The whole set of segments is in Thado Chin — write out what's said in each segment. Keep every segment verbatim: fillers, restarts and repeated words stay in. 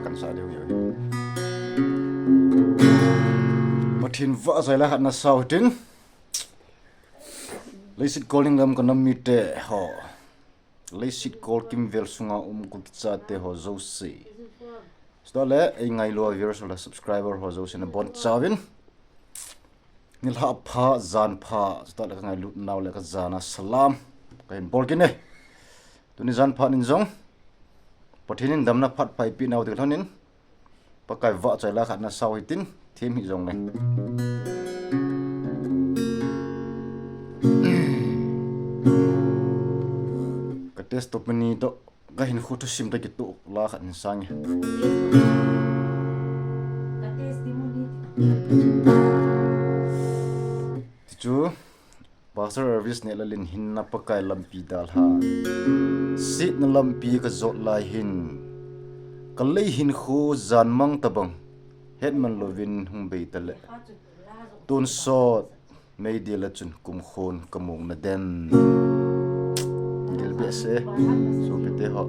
Kan sa diu hi. Pathen vahchoi la khat na sao tin. Leiset kol ning lam ka nam mite ho. Leiset kol kimvel sunga um Kuki chate ho jouse. Chutah le, ei ngailu a viewers le subscriber ho jouse nabonchauvin. Nilhah pha, jan pha, chutah le ka ngailut nau le ka jana salam. Ka hin bol kit e. Tuni jan pha nin jong. Pathen in damna phat pha eipeh nau ding lhonin. Pakai vahchoi la khat na sao hitin, them hih jongle. Ka testimony toh, ka hinkho thusim toh kitoh la khat hin sang e. Tichu, Pastor Elvis Nehlal in hinna Pakai lampi dalhan. Setna lampi ka jot lai hin. Ka lei hinkho jan mang tabang. Hetman louvin hung bei tale. Tonsot meidil a chun kumkhon ka mong nadem. Gilbeh se. Sopite ho.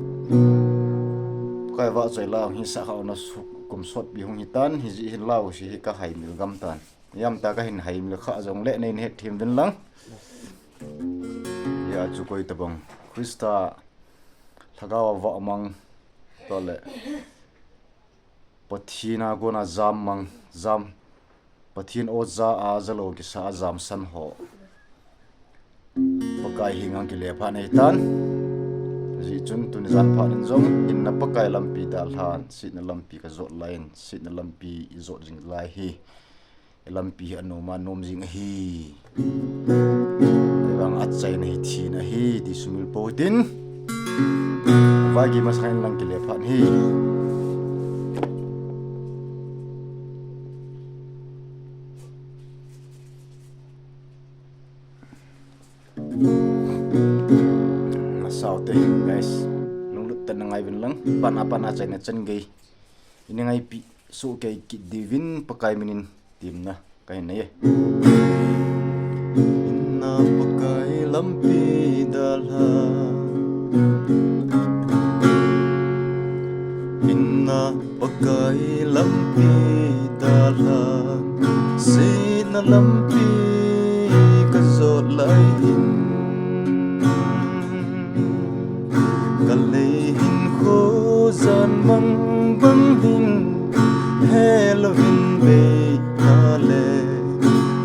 Pakai vahchoi la hung hisah kha ona su-, kum sotpi hung hitan. Hijeh hin la u si hi ka haimil gam tan. Ijemtia ka hin haimil kha jongle nei na hetthem uvin lang. Hia chu koi tabang. Christa lhagao a vahmang. Chutah le. Pathen a kona jammang. Jam. Pathen oja a jalou kisa a jamsan ho. Pakai henga kile pha nei tan. Hijeh chun tuni jan pha nin jong. Hinna Pakai lampi dalhan. Setna lampi ka jot lai in. Setna lampi i jot jing lai hi. Lampi hi anom a nom jing ahi. Ahivang achaina hi thina ahi, ti sumil pou hitin. Vagi masang in lang kile pha in ahi. Nasao te, guys. Lunglut tah in na ngai uvin lang. Pan a pan a chaina chan gei. Ina ngaipi soh kei kit diuvin Pakai minin temna ka hin nei e. Hinna Pakai lampi dalhan. Hinna Pakai lampi dalhan. Setna lampi ka jot lai hin. Ka lei hinkho jan mang bang hin, helouvin bei tale,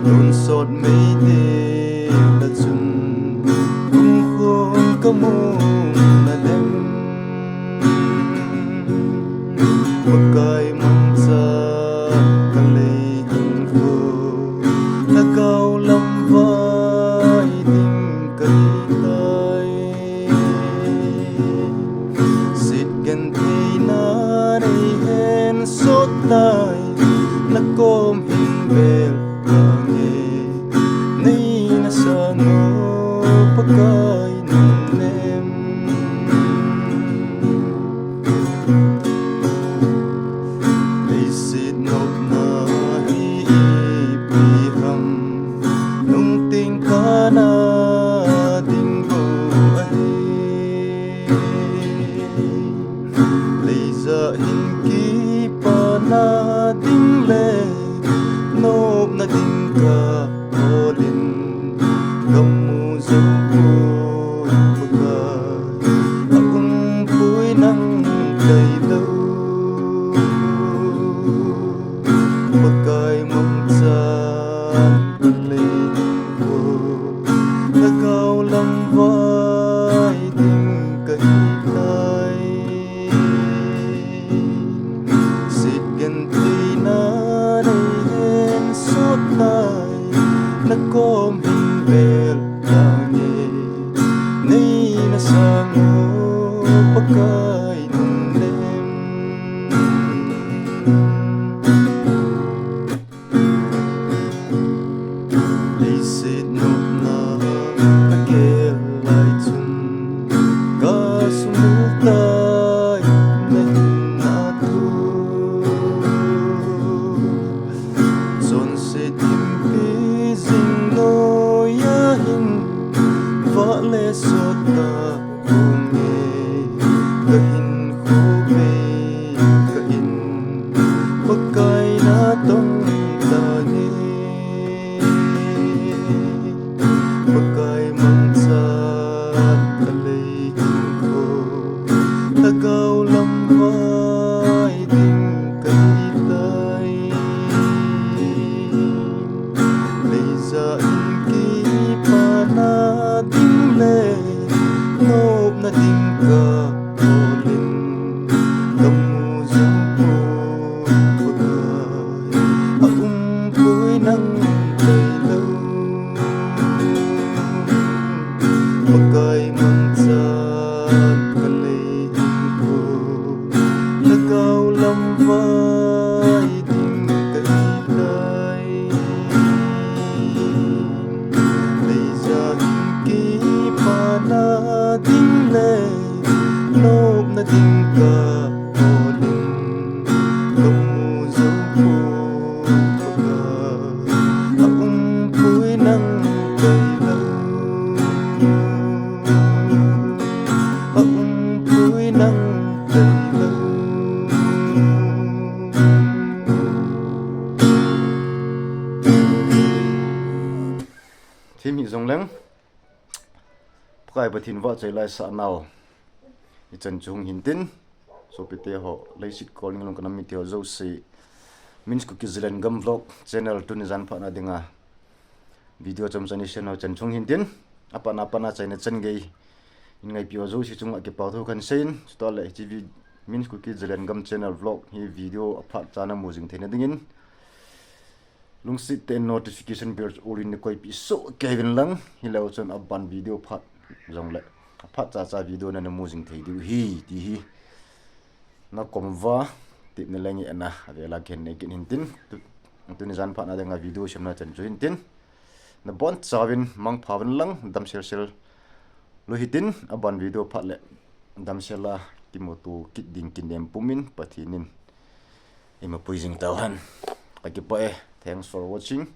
tonsot meidil a chun, kumkhon ka mong nadem. Pakai mangcha ka lei hinkho, lhagao lam vai ding ka hitai. Set gentheina nei hen sot tai, na kom hin bel tange, nei na sang o Pakai nung nem. Leiset nopna hi ipi ham, nungteng kana ding bou ahi. Leija hin kipana ding le nopna ding ka Olin, kamu jou poi Pakai, aumpoi nang tailou. Pakai mangchan lei ko, lhagao lam vai ding kahitai. Set gentheina nei hen sot tai, na kom hin bel tange, nei na sang o Pakai nung nem. Leiset nopna ka gel lai chun, ka sumil tai na hinna thu. Chonset thimpi jing noiya hin, vah le sot ta Kong e, ka hinkho mei ka in Lhagao lam vai ding kahi tai. Leija in kipana ding le nopna ding ka olin kamu jou poi Pakai. A um poi nang tailou Pakai mangchan ka lei ding poi. Lhagao lam vai ding kahi tai. Leija in kipana ding le nopna ding ka olin kamu jou poi Pakai. A um poi nang tailou A um poi nang tailou Thim hi jongleng Pakai Pathen vahchoi laisah nau ichan chu hung hintin, sopite ho, leiset kol ninglung kanam mite ho jouse, Min's Kuki Zalengam Vlog channel tuni jan phatna dinga video chomcha isem nau chan chu hung hintin, apatna patna chaina chan gei in ngaipi ho jouse chunga kipathu kahinseiyin, chutah le hiche Min's Kuki Zalengam channel vlog hi video aphatcha namu jing theina dingin lungset tah in notification bell chu all in nakoipi soh kei uvin lang, hileu chun aban video phat jongle aphat chacha video nanamu jing thei diu ahi ti hi nakom uva tepna le ngehna avela kahin nei kit hintin, tuni jan phatna dinga video semna chan chu hintin, nabonchauvin mangpha uvin lang, damselsel lou hitin, aban video phat le damsela kimuto kit ding kinem pumin Pathen in eimapui jing tauhen. Kakipah e. Thanks for watching.